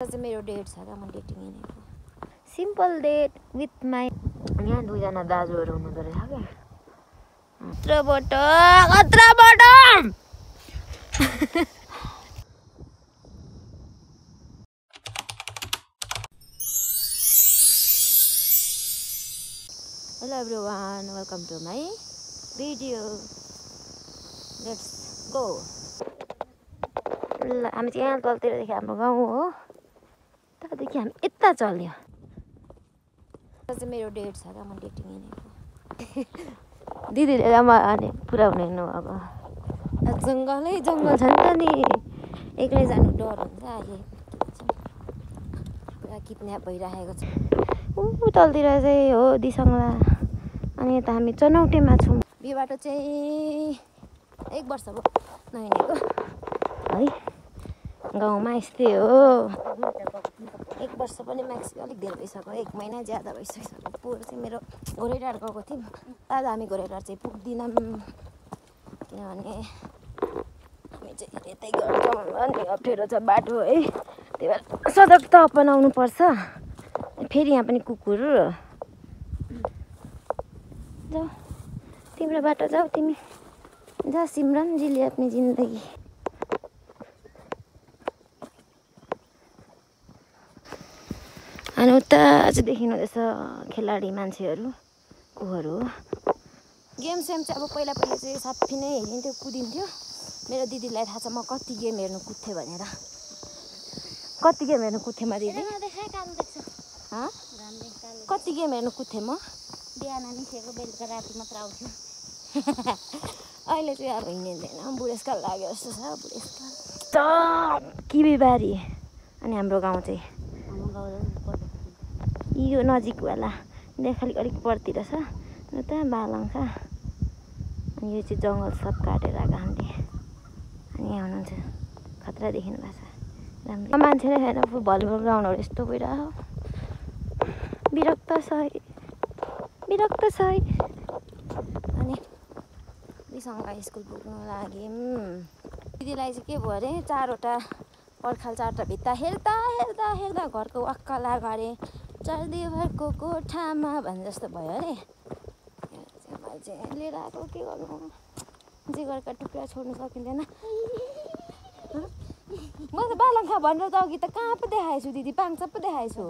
मेरो डेट छ म डेटिङ हिँडेको सिम्पल डेट विथ माई यहाँ दुईजना दाजुहरू हुनुहुँदो रहेछ क्या खत्रबाट hello everyone welcome to my video let's go ल हामी चाहिँ यहाँ तलतिरदेखि हाम्रो गाउँ हो त्यहाँदेखि हामी यता चल्यो मेरो डेट छ क्या म डेटिङ हिँडेको दिदीले अनि पुरा हुने अब जङ्गल छ नि त नि एक्लै जानु डर हुन्छ अहिले पुरा किडन्याप भइरहेको छ ऊ तलतिर चाहिँ हो दिसङ्ला अनि यता हामी चनौटेमा छौँ यो बाटो चाहिँ 1 वर्ष भयो नहिँडेको है गाउँमा यस्तै हो 1 वर्ष पनि म्याक्स अलिक धेरै भइसक्यो 1 महिना ज्यादा भइसक्यो पोहोर चाहिँ मेरो घोरैडाँड गएको थियौँ आज हामी घोरैडाँड चाहिँ पुग्दैनौँ किनभने हामी चाहिँ यतै गर्छौँ अनि अप्ठ्यारो छ बाटो है त्यही भएर सतर्कता अपनाउनु पर्छ फेरि यहाँ पनि कुकुर जाऊ तिम्रो बाटो जाऊ तिमी जा सिमरन जीले अपनी जिन्दगी अनि उता चाहिँ देखिनुहुँदैछ खेलाडी मान्छेहरू कोहरू हो गेम सेम चाहिँ अब पहिला चाहिँ साफी नै हेरिन्थ्यो कुदिन्थ्यो मेरो दिदीलाई थाहा छ म कति गेम हेर्नु कुद्थेँ भनेर कति गेम हेर्नु कुद्थेँ म दिदी कति गेम हेर्नु कुद्थेँ म बिहान निस्केको बेलुका राति मात्र आउँथ्यो अहिले चाहिँ अब हिँडिँदैन बुढेसकाल लाग्यो जस्तो छ बुढेसकाल किबीबारी अनि हाम्रो गाउँ चाहिँ यो नजिकवाला खालि अलिक परतिर छ उता बालङ्ख अनि यो चाहिँ जङ्गल सब काटेर आएको हामीले अनि यहाँ हुनुहुन्छ खतरा देखिनु भएको छ राम्रो मान्छे नै छैन भलिबल ग्राउन्डहरू यस्तो भइरहेको विरक्त छ अनि दिसँग स्कुल पुग्नु लाग्यौँ दिदीलाई चाहिँ के भयो अरे 4वटा पर्खाल 4वटा भित्ता हेर्दा घरको अक्कला गरे 4 दिवारको कोठामा भने जस्तो भयो अरे मैले चाहिँ लिएर आएको के गर्नु जिगरका टुक्रा छोड्नु सकिँदैन म त बालङ्खा भनेर त अघि त कहाँ पो देखाएछु दिदी पाङचाप पो देखाएछु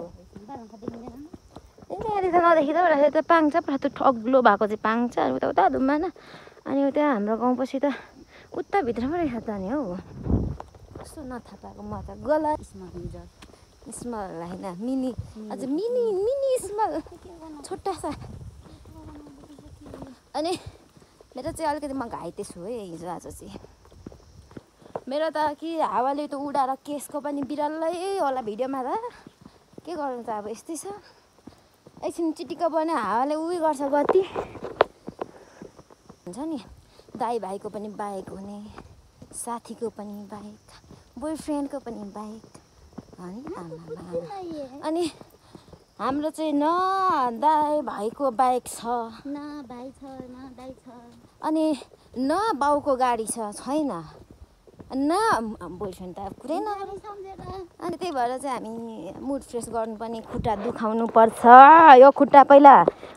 यहाँनिर त नदेखिँदो रहेछ त पाङचाप त्यो अग्लो भएको चाहिँ पाङचा उता धुम्मा न अनि उता हाम्रो गाउँपछि त उता भित्र पो रहेछ त नि हौ कस्तो नथाहा पाएको म त गलत स्मल होइन मिनी अझ मिनी स्मल छोटा छ अनि मेरो चाहिँ अलिकति म घाइते छु है हिजो आज चाहिँ मेरो त कि हावाले त उडाएर केसको पनि बिरलै होला भिडियोमा त के गर्नु त अब यस्तै छ एकछिन चिटिक्क पनि हावाले उही गर्छ गति हुन्छ नि दाइ भाइको पनि बाइक हुने साथीको पनि बाइक बोयफ्रेन्डको पनि बाइक अनि हाम्रो चाहिँ न दाइ भाइको बाइक छ न भाइ छ न दाइ छ अनि न बाउको गाडी छैन न बोयफ्रेन्ड त कुरै न अनि त्यही भएर चाहिँ हामी मुड फ्रेस गर्नु पनि खुट्टा दुखाउनु पर्छ यो खुट्टा पहिला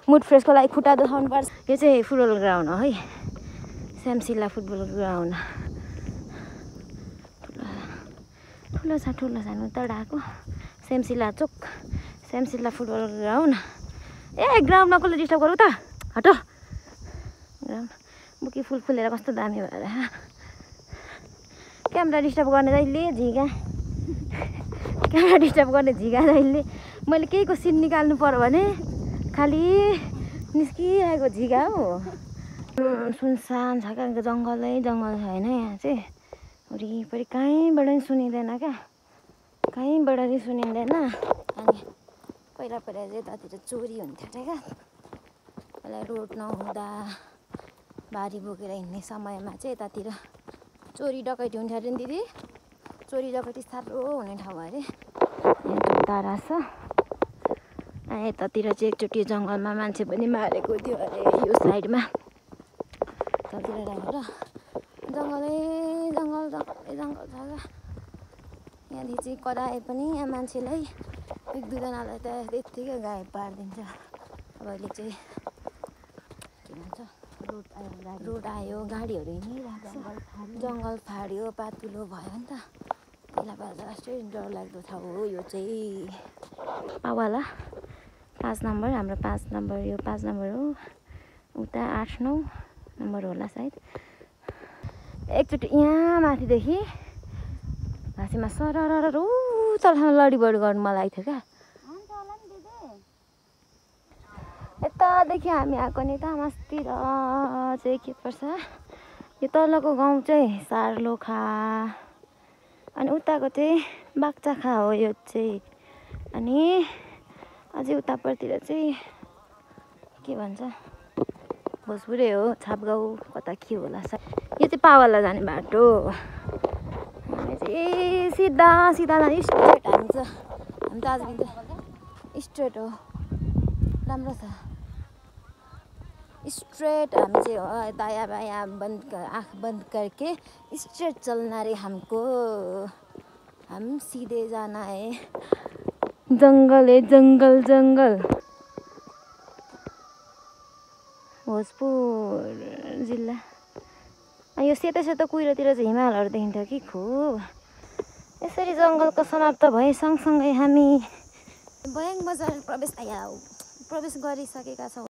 मुड फ्रेसको लागि खुट्टा दुखाउनु पर्छ यो चाहिँ फुटबल ग्राउन्ड हो है स्यामसिला फुटबल ग्राउन्ड ठुलो छ सानो तडाको स्यामसिला चोक स्यामसिला फुटबल ग्राउन्ड ए ग्राउन्डमा कसले डिस्टर्ब गरौँ त हटो ग्राउन्ड बुकी फुल फुलेर कस्तो दामी भएर क्यामेरा डिस्टर्ब गर्ने जहिले झिगा क्यामेरा डिस्टर्ब गर्ने झिगा जहिले मैले केहीको सिन निकाल्नु पर्यो भने खालि निस्किरहेको झिगा हो सुनसान छ क्या जङ्गलै जङ्गल छ होइन यहाँ चाहिँ वरिपरि कहीँबाट नि सुनिँदैन क्या कहीँबाट नि सुनिँदैन अनि पहिला चाहिँ यतातिर चोरी हुन्थ्यो अरे क्या पहिला रोड नहुँदा बारी बोकेर हिँड्ने समयमा चाहिँ यतातिर चोरी डकैती हुन्थ्यो अरे नि दिदी चोरी डकैती साह्रो हुने ठाउँ अरे यहाँ तारा छ अनि यतातिर चाहिँ एकचोटि जङ्गलमा मान्छे पनि मारेको थियो अरे यो साइडमा यतातिर राखेर जङ्गलै जङ्गल छ क्या यहाँदेखि चाहिँ कराए पनि यहाँ मान्छेलाई एक दुईजनालाई त त्यत्तिकै गायब पारिदिन्छ। अब अहिले चाहिँ के भन्छ रोड आयो गाडीहरू हिँडिरहेको छ, जङ्गल फाड्यो, पातुलो भयो नि त। पहिला यस्तै डरलाग्दो ठाउँ हो यो चाहिँ। पावाला 5 नम्बर, हाम्रो 5 नम्बर, यो 5 नम्बर हो। उता 8-9 नम्बर होला सायद। एकचोटि यहाँ माथिदेखि घाँसीमा सरर तलसम्म लडीबडी गर्नु मलाई थियो क्या। यतादेखि हामी आएको नि त मस्तिर चाहिँ के पर्छ, यो तलको गाउँ चाहिँ सार्लोखा, अनि उताको चाहिँ बाक्चाखा हो यो चाहिँ। अनि अझै उतापट्टितिर चाहिँ के भन्छ भोजपुरै हो, छापगाउँ कता के होला सायद। यो चाहिँ पावाला जाने बाटो। हामी चाहिँ सिधा जाने स्ट्रेट हामी त दार्जिलिङ त स्ट्रेट हो, राम्रो छ स्ट्रेट। हामी चाहिँ दायाँ बायाँ आँख बंद करके स्ट्रेट चलना रे हमको, हम सीधे जाना है। जंगल है जंगल जंगल। भोजपुर जिल्ला। यो सेतो सेतो कुहिरोतिर चाहिँ हिमालहरू देखिन्छ कि खुब। यसरी जङ्गलको समाप्त भए सँगसँगै हामी बयाङ बजार प्रवेश गरिसकेका छौँ।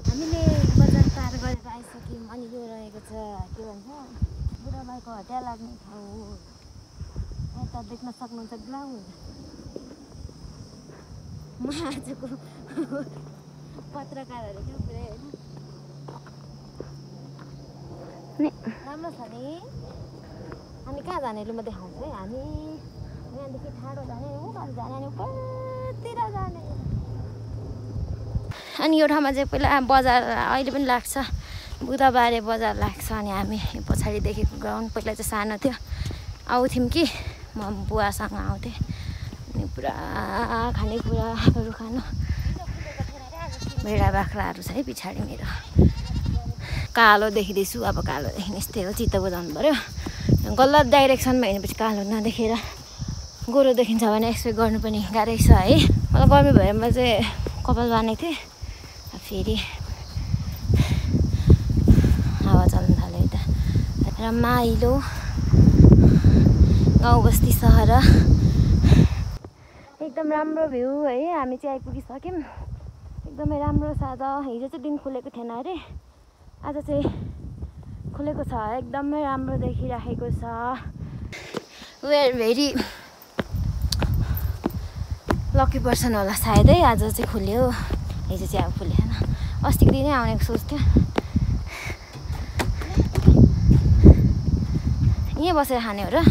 हामीले बजार पार गरेर आइसक्यौँ। अनि यो रहेको छ के भन्छ बुढाबाईको हटिया लाग्ने ठाउँ। यता देख्न सक्नुहुन्छ ग्राउन्ड। म आजको पत्रकारहरू क्या पुरै होइन। राम्रो छ नि। हामी कहाँ जाने लु म देखाउँछु है। हामी यहाँदेखि ठाडो जाने हो, जाने अनि उपरतिर जाने। अनि यो ठाउँमा चाहिँ पहिला बजार अहिले पनि लाग्छ, बुधबारे बजार लाग्छ। अनि हामी पछाडि देखेको ग्राउन्ड पहिला चाहिँ सानो थियो, आउँथ्यौँ कि म बुवासँग आउँथेँ। अनि पुरा खानेकुराहरू खानु, भेडा बाख्राहरू छ है पछाडि मेरो। कालो देखिँदैछु, अब कालो देखिने यस्तै हो, चित्त बुझाउनु पऱ्यो। गलत डाइरेक्सनमा हिँडेपछि कालो नदेखेर गोरो देखिन्छ भने एक्सपेक्ट गर्नु पनि गाह्रै छ है। मलाई गर्मी भएर म चाहिँ कपाल बाँधेको थिएँ, फेरि हावा चल्न थाल्यो यता। रमाइलो गाउँ बस्ती सहर, एकदम राम्रो भ्यू है। हामी चाहिँ आइपुगिसक्यौँ, एकदमै राम्रो छ। आज हिजो चाहिँ दिन खुलेको थिएन अरे, आज चाहिँ खुलेको छ। एकदमै राम्रो देखिराखेको छ। We are very lucky person होला सायदै, आज चाहिँ खुल्यो। हिजो चाहिँ अब खुलेन, अस्तिको दिनै आउनेको सोच्थ्यो। यहीँ बसेर खाने हो र।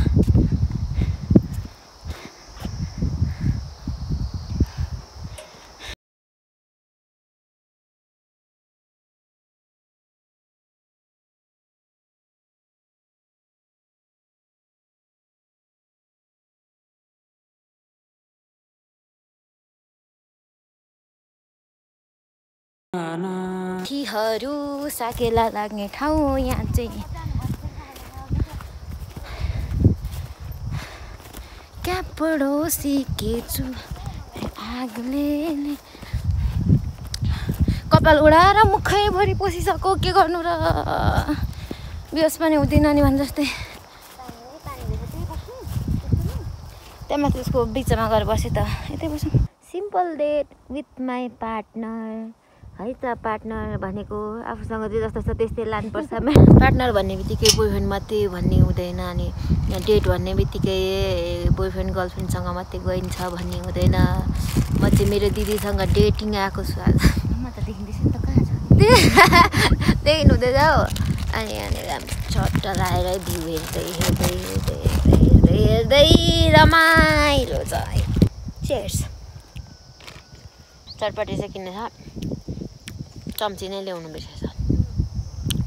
खीहरू साकेला लाग्ने ठाउँ यहाँ चाहिँ। क्या पडोसी के छु आगले कपाल उडाएर मुखैभरि पसिसक्यो, के गर्नु र। बेहोस पनि हुँदैन नि भने जस्तै। त्यहाँ माथि उसको बिचमा गएर बसेँ त, यतै बसौँ। Simple date with my partner है त। पार्टनर भनेको आफूसँग जे जस्तो छ त्यस्तै लानुपर्छ। पार्टनर भन्ने बित्तिकै बोयफ्रेन्ड मात्रै भन्ने हुँदैन। अनि डेट भन्ने बित्तिकै बोयफ्रेन्ड गर्लफ्रेन्डसँग मात्रै गइन्छ भन्ने हुँदैन। म चाहिँ मेरो दिदीसँग डेटिङ आएको छु आज। म त देखिँदैछु नि त, कहाँ छ देखिनु हुँदैछ हौ। अनि यहाँनिर छट्ट लाएर भ्यू हेर्दै हेर्दै हेर्दै हेर्दै हेर्दै रमाइलो छ। चेयर्स। चटपटी चाहिँ किन्ने छ, चम्ची नै ल्याउनु बिर्सेछ।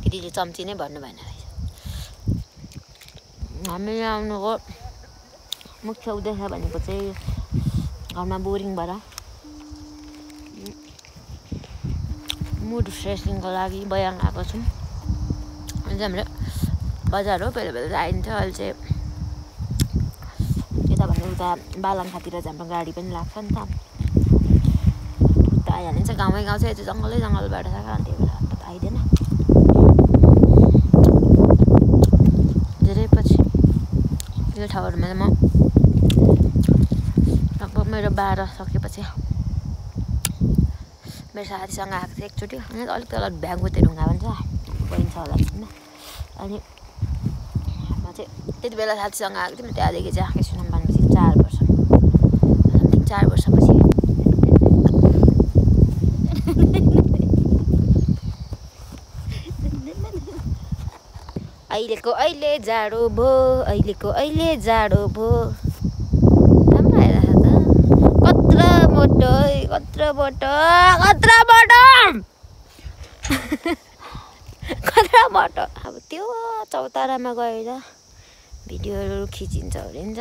केटीले चम्ची नै भन्नु भएन रहेछ। हामीले आउनुको मुख्य उद्देश्य भनेको चाहिँ घरमा बोरिङ भएर मुड फ्रेसिङको लागि बयाङ आएको छौँ। अनि चाहिँ हाम्रो बजार हो, बेला बेला आइन्छ। अहिले चाहिँ यता भन्दा उता बालङखातिर चाहिँ हाम्रो गाडी पनि लाग्छ नि त, उता आइहालिन्छ। गाउँमै गाउँ चाहिँ यता जङ्गलै जङ्गलबाट छ, त्यही भएर त आइदिएन। धेरै पछि यो ठाउँहरूमा म लगभग मेरो 12 सकेपछि मेरो साथीसँग आएको थिएँ एकचोटि। अनि अलिक तल भ्याङ्गुते ढुङ्गा भन्छ, बहिनी छ होला होइन। अनि म चाहिँ त्यति बेला साथीसँग आएको थिएँ। म त्यहाँदेखि चाहिँ आएकै छुइनँ भनेपछि 4 वर्ष, समथिङ 4 वर्षपछि। अहिलेको अहिले जाडो भो, अहिलेको अहिले जाडो भो। राम्रो आइरहेको छ। कत्रो मोटो कत्रो मोटो कत्रो मोटो कत्रो मोटो। अब त्यो चौतारामा गएर भिडियोहरू खिचिन्छ ओरिन्छ।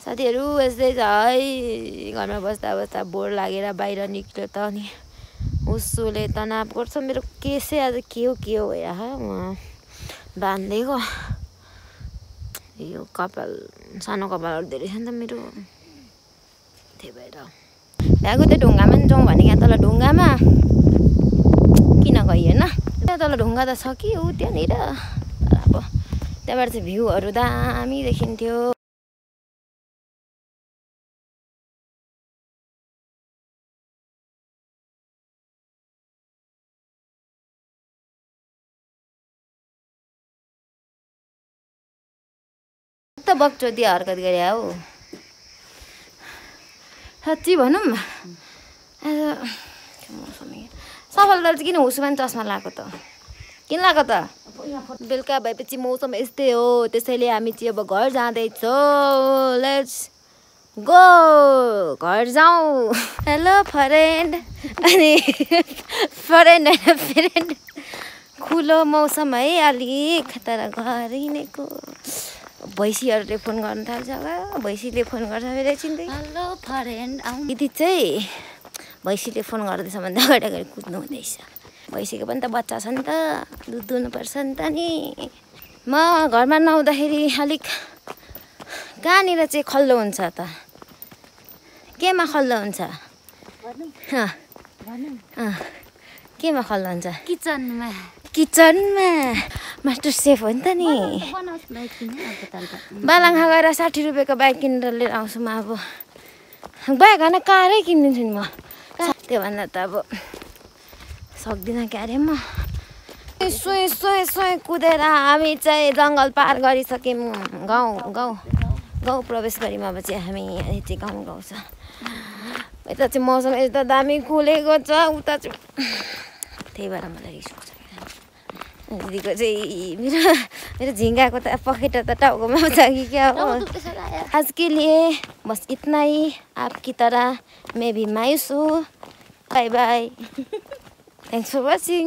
साथीहरू यस्तै छ है, घरमा बस्दा बस्दा बोर लागेर बाहिर निक्ल्यो त अनि उसोले तनाव गर्छ। मेरो केसै आज के हो भइरहेको बाँधिदिएको। यो कपाल सानो कपालहरू धेरै छ नि त मेरो, त्यही भएर भ्यागुते ढुङ्गामा नि जाउँ भने यहाँ तल ढुङ्गामा किन गइ होइन। त्यहाँ तल ढुङ्गा त छ कि ऊ त्यहाँनिर, तर अब त्यहाँबाट चाहिँ भ्यूहरू दामी देखिन्थ्यो। त बक्चोदी हरकत गरे हौ साँच्ची भनौँ। आज सफल दाल चाहिँ किन हुसुमा नि चस्मा लगाएको त, किन लगाएको त? बेलुका भएपछि मौसम यस्तै हो, त्यसैले हामी चाहिँ अब घर जाँदैछौँ। लेट्स गो, घर जाउँ। Hello friend. अनि फ्रेन्ड खुलो मौसम है अलिक, तर घर हिँडेको। भैँसीहरूले फोन गर्न थाल्छ होला, भैँसीले फोन गर्छ फेरि एकछिन। हेलो फ्रेन्ड आउँ। दिदी चाहिँ भैँसीले फोन गर्दैछ भन्दा अगाडि अगाडि कुद्नु हुँदैछ। भैँसीको पनि त बच्चा छ नि त, दुध दुहुनुपर्छ नि त नि। म घरमा नआउँदाखेरि अलिक कहाँनिर चाहिँ खल्लो हुन्छ त, केमा खल्लो हुन्छ? केमा खल्लो हुन्छ? किचनमा। किचनमा मास्टर सेफ हो नि त नि। बालाङा गएर 60 रुपियाँको बाइक किनेर लिएर आउँछु म। अब बाइक होइन कारै किनिदिन्छु नि म, त्योभन्दा त अब सक्दिनँ क्या अरे म। सोही कुदेर हामी चाहिँ जङ्गल पार गरिसक्यौँ। गाउँ प्रवेश गऱ्यौँ। अब चाहिँ हामी यहाँ चाहिँ गाउँ छ। यता चाहिँ मौसम यता दामी खुलेको छ, उता चाहिँ त्यही भएर मलाई रिस उठ्छ। दिदीको चाहिँ मेरो झिँगाको त पखेटा त टाउकोमा छ कि क्या हो। आज के लिए बस इतना ही, आपकी तरह मैं भी मायूस हूँ। Bye bye, thanks for watching.